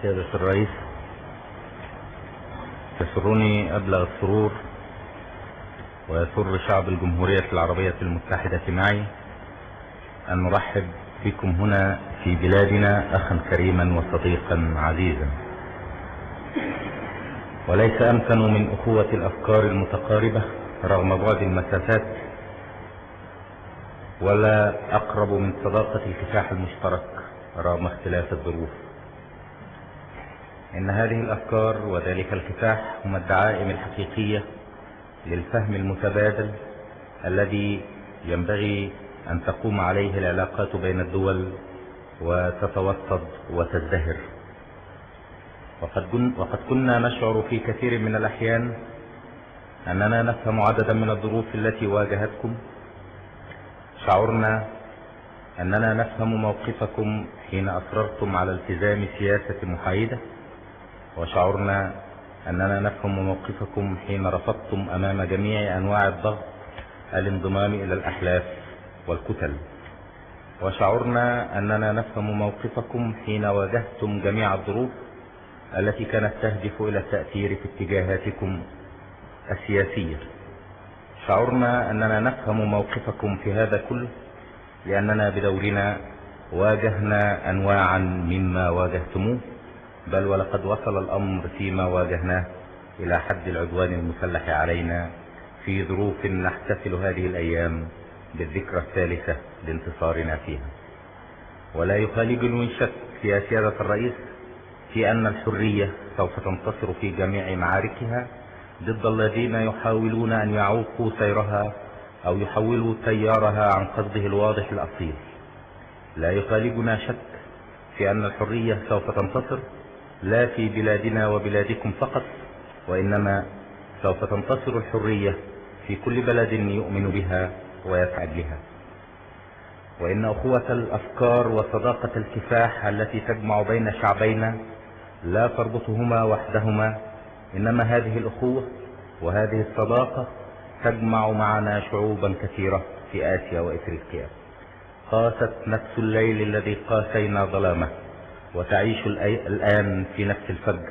سيادة الرئيس، يسرني أبلغ السرور ويسر شعب الجمهورية العربية المتحدة معي أن نرحب بكم هنا في بلادنا أخا كريما وصديقا عزيزا، وليس أمكن من أخوة الأفكار المتقاربة رغم بعد المسافات، ولا أقرب من صداقة الكفاح المشترك رغم اختلاف الظروف. إن هذه الأفكار وذلك الكفاح هما الدعائم الحقيقية للفهم المتبادل الذي ينبغي أن تقوم عليه العلاقات بين الدول وتتوطد وتزدهر. وقد كنا نشعر في كثير من الأحيان أننا نفهم عددا من الظروف التي واجهتكم. شعرنا أننا نفهم موقفكم حين أصررتم على التزام سياسة محايدة، وشعرنا أننا نفهم موقفكم حين رفضتم أمام جميع أنواع الضغط الانضمام إلى الأحلاف والكتل، وشعرنا أننا نفهم موقفكم حين واجهتم جميع الظروف التي كانت تهدف إلى التأثير في اتجاهاتكم السياسية. شعرنا أننا نفهم موقفكم في هذا كله لأننا بدورنا واجهنا أنواعا مما واجهتموه، بل ولقد وصل الأمر فيما واجهناه إلى حد العدوان المسلح علينا في ظروف نحتفل هذه الأيام بالذكرى الثالثة لانتصارنا فيها. ولا يخالجني شك يا سيادة الرئيس في أن الحرية سوف تنتصر في جميع معاركها ضد الذين يحاولون أن يعوقوا سيرها أو يحولوا تيارها عن قصده الواضح الأصيل. لا يخالجنا شك في أن الحرية سوف تنتصر لا في بلادنا وبلادكم فقط، وإنما سوف تنتصر الحرية في كل بلد يؤمن بها ويسعد لها. وإن أخوة الأفكار وصداقة الكفاح التي تجمع بين شعبينا لا تربطهما وحدهما، إنما هذه الأخوة وهذه الصداقة تجمع معنا شعوبا كثيرة في آسيا وإفريقيا. قاست نفس الليل الذي قاسينا ظلامه، وتعيش الآن في نفس الفجر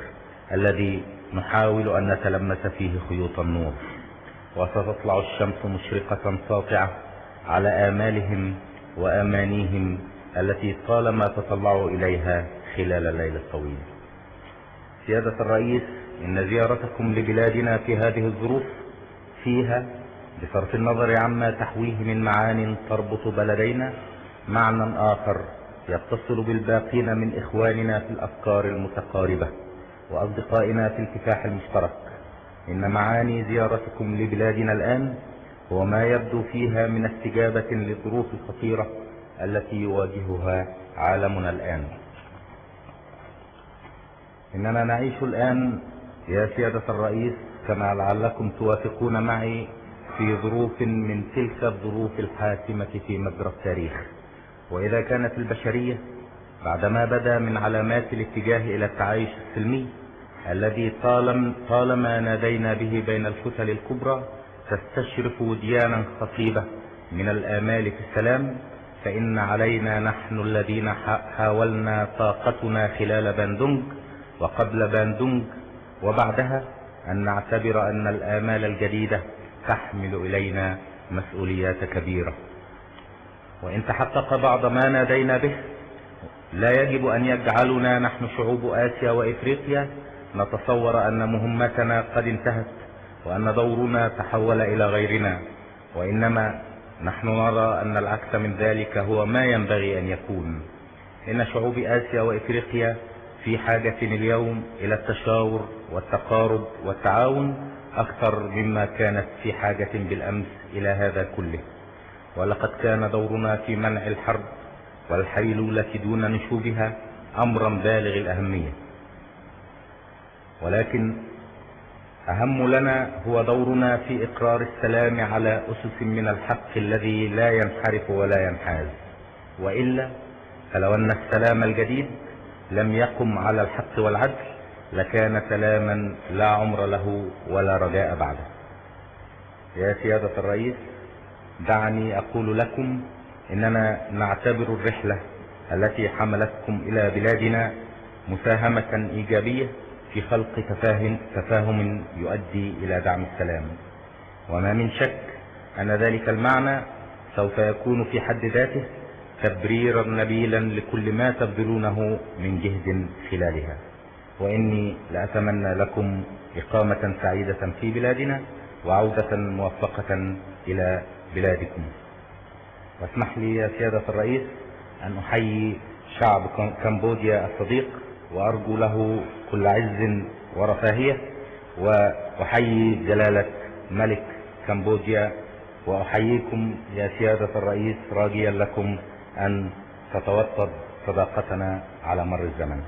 الذي نحاول أن نتلمس فيه خيوط النور. وستطلع الشمس مشرقة ساطعة على آمالهم وأمانيهم التي طالما تطلعوا إليها خلال الليل الطويل. سيادة الرئيس، إن زيارتكم لبلادنا في هذه الظروف فيها، بصرف النظر عما تحويه من معان تربط بلدينا، معنى آخر يتصل بالباقين من إخواننا في الأفكار المتقاربة وأصدقائنا في الكفاح المشترك. إن معاني زيارتكم لبلادنا الآن هو ما يبدو فيها من استجابة للظروف الخطيرة التي يواجهها عالمنا الآن. إننا نعيش الآن يا سيادة الرئيس كما لعلكم توافقون معي في ظروف من تلك الظروف الحاسمة في مجرى التاريخ. وإذا كانت البشرية بعدما بدا من علامات الاتجاه إلى التعايش السلمي الذي طالما نادينا به بين الكتل الكبرى تستشرف وديانا خطيبة من الآمال في السلام، فإن علينا نحن الذين حاولنا طاقتنا خلال باندونج وقبل باندونج وبعدها أن نعتبر أن الآمال الجديدة تحمل إلينا مسؤوليات كبيرة. وإن تحقق بعض ما نادينا به لا يجب أن يجعلنا نحن شعوب آسيا وإفريقيا نتصور أن مهمتنا قد انتهت وأن دورنا تحول إلى غيرنا، وإنما نحن نرى أن العكس من ذلك هو ما ينبغي أن يكون. إن شعوب آسيا وإفريقيا في حاجة اليوم إلى التشاور والتقارب والتعاون أكثر مما كانت في حاجة بالأمس إلى هذا كله. ولقد كان دورنا في منع الحرب والحيلولة دون نشوبها أمرا بالغ الأهمية، ولكن أهم لنا هو دورنا في إقرار السلام على أسس من الحق الذي لا ينحرف ولا ينحاز. وإلا فلو أن السلام الجديد لم يقم على الحق والعدل لكان سلاما لا عمر له ولا رجاء بعده. يا سيادة الرئيس، دعني أقول لكم إننا نعتبر الرحلة التي حملتكم إلى بلادنا مساهمة إيجابية في خلق تفاهم يؤدي إلى دعم السلام. وما من شك أن ذلك المعنى سوف يكون في حد ذاته تبريرا نبيلا لكل ما تبذلونه من جهد خلالها. وإني لأتمنى لكم إقامة سعيدة في بلادنا وعودة موفقة إلى بلادكم. واسمح لي يا سيادة الرئيس أن أحيي شعب كمبوديا الصديق وأرجو له كل عز ورفاهية، وأحيي جلالة ملك كمبوديا، وأحييكم يا سيادة الرئيس راجيا لكم أن تتوطد صداقتنا على مر الزمن.